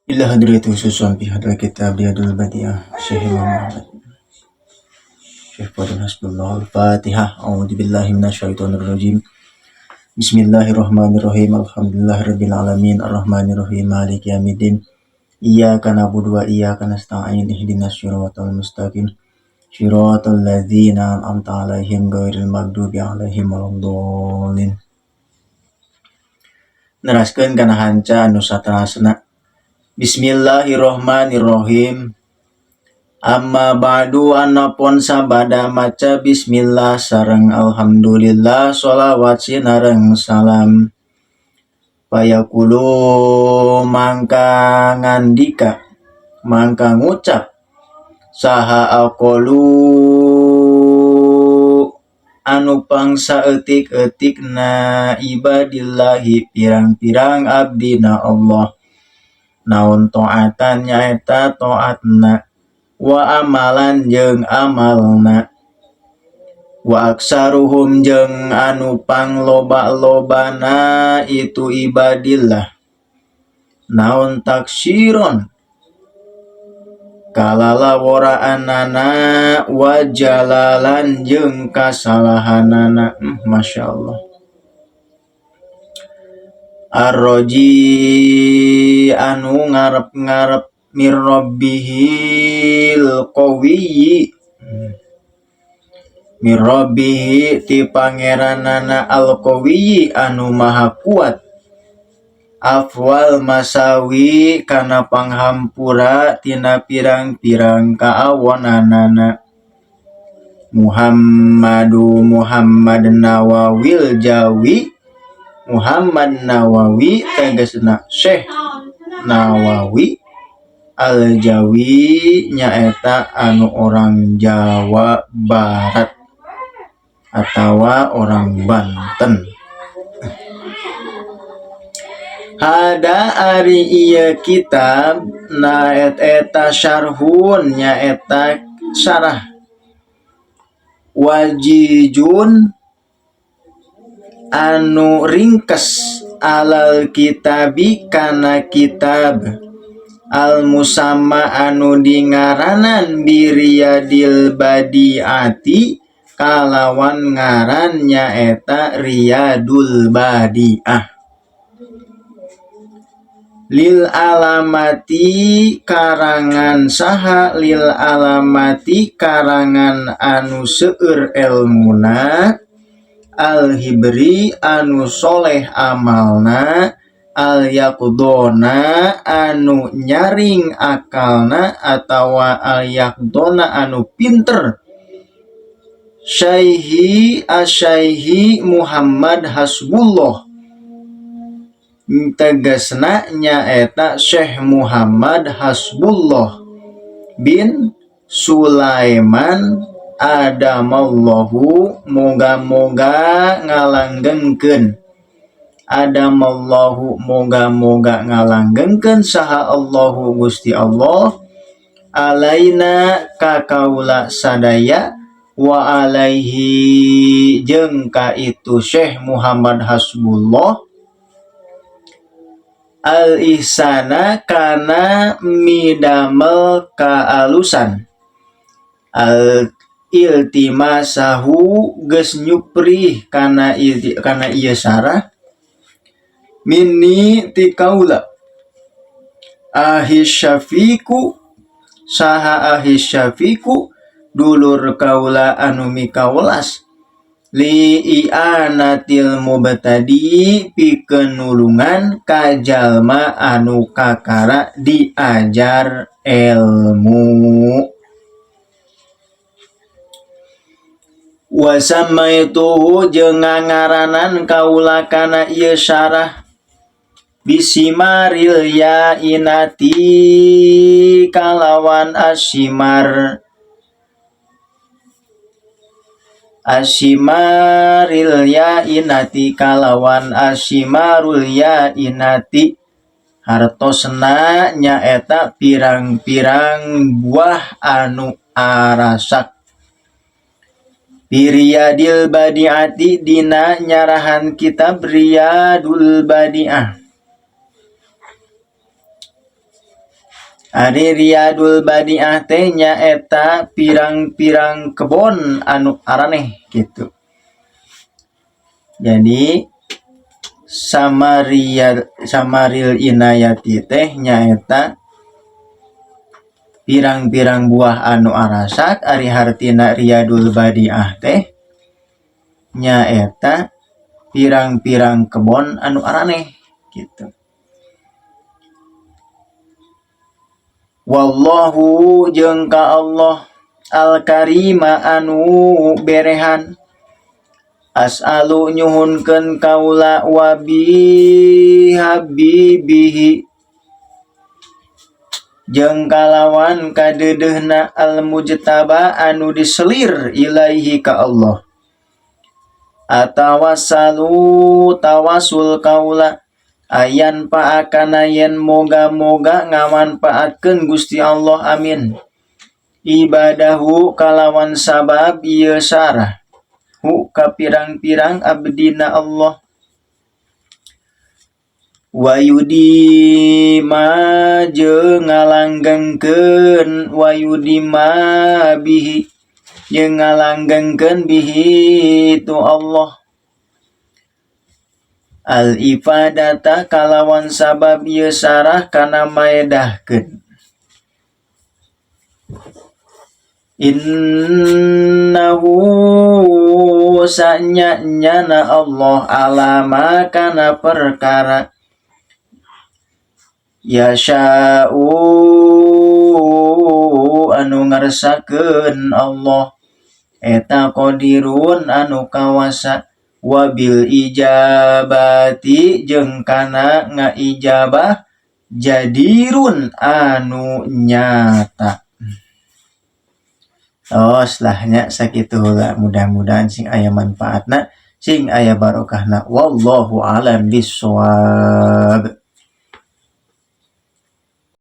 Ila hadrati khususan fi hadal kitab Riyadul Badiah Syekh Imam Muhammad Syekh Fadl Hasbullah. Al-Fatihah. A'udzu billahi minasyaitonir rajim. Bismillahirrahmanirrahim. Alhamdulillahirabbil alamin arrahmanirrahim maliki yaumiddin. Iyyaka na'budu wa iyyaka nasta'in ihdinas siratal mustaqim. Siratal ladzina an'amta 'alaihim ghairil maghdubi 'alaihim waladdallin. Neraskeun kana hanca anu saterasna. Bismillahirrahmanirrahim. Amma ba'du anapun sabada maca bismillah sareng alhamdulillah sholawat sinareng salam. Fayaqulu mangka ngandika mangka ngucap saha aqallu anu pangsaeutik-eutikna ibadillahi pirang-pirang abdina Allah. Naon taatan nyaeta taatna wa amalan jeung amalna wa aksaruhum jeung anu pangloba-lobana itu ibadillah naon taksiron kalalaworaanana wa jalalan jeung kasalahanana. Masya Allah. Arroji anu ngarep-ngarep mirrobbihil qawiyyi mirrobbihi ti pangeranana al-qawiyyi anu maha kuat afwal masawi kana panghampura tina pirang-pirang kaawonanana. Muhammadu Muhammad Nawawil Jawi Muhammad Nawawi tegasna Syekh Nawawi Al-Jawi nyaeta anu orang Jawa Barat atawa orang Banten. Hada ari ieu kitab na eta syarhun nyaeta syarah wajijun anu ringkes alal kitabi kana kitab al musamma anu dingaranan biriyadil badiati kalawan ngaran nyaeta Riyadul Badiah lil alamati karangan saha lil alamati karangan anu seueur elmuna al-hibri anu soleh amalna al-yaqdona anu nyaring akalna atawa al-yaqdona anu pinter Syaihi Asyaihi Muhammad Hasbullah tegasna nyaeta Syekh Muhammad Hasbullah bin Sulaiman adamallahu moga-moga ngalanggengkeun adamallahu moga-moga ngalanggengkeun saha Allahu Gusti Allah alaina ka kaula sadaya wa alaihi jeung ka itu Syekh Muhammad Hasbullah al-ihsana kana midamel kaalusan al iltimasahu geus nyuprih kana kana ieu syarah minni ti kaula ahis syafiqu saha ahis syafiqu dulur kaula anu mikawelas li i'anatil mubtadi pikeun nulungan ka jalma anu kakara diajar ilmu. Wa sammaituhu jeung ngangaranan kaula kana ieu syarah bisimaril ya inati kalawan asimar asimaril ya inati kalawan asimarul ya inati hartosna nyaeta pirang-pirang buah anu arasak. Riyadil Badiati dina nyarahan kitab Riyadul Badiah. Ari Riyadul Badiah teh nyaeta pirang-pirang kebon anu araneh gitu. Jadi Samaria Samaril Inayati teh nyaeta pirang-pirang buah anu arasak, ari hartina Riyadul Badiah teh nyaeta pirang-pirang kebon anu araneh gitu. Wallahu jeung ka Allah Al-Karima anu berehan as'alu nyuhunkeun kaula wa bi habibihi jeung kalawan kadeudeuhna al-mujtaba anu diselir ilaihi ka Allah atawassalu tawasul kaula ayan paakana yen moga-moga ngamanfaatkeun Gusti Allah amin ibadahu kalawan sabab ieu sarah hu ka pirang-pirang abdina Allah wayudima jeung ngalanggengkeun wayudima bihi jeung ngalanggengkeun bihi tu Allah Al-ifadata kalawan sabab ieu sarah kana maedahkeun. Innahu sanya-nyana Allah alama kana perkara yasha'u anu ngarsakeun Allah eta qadirun anu kawasa wabil ijabati jeung kana ngaijabah jadirun anu nyata. Tos lah nya sakitu heula, mudah-mudahan sing aya manfaatna, sing aya barokahna, wallahu alam bissawab.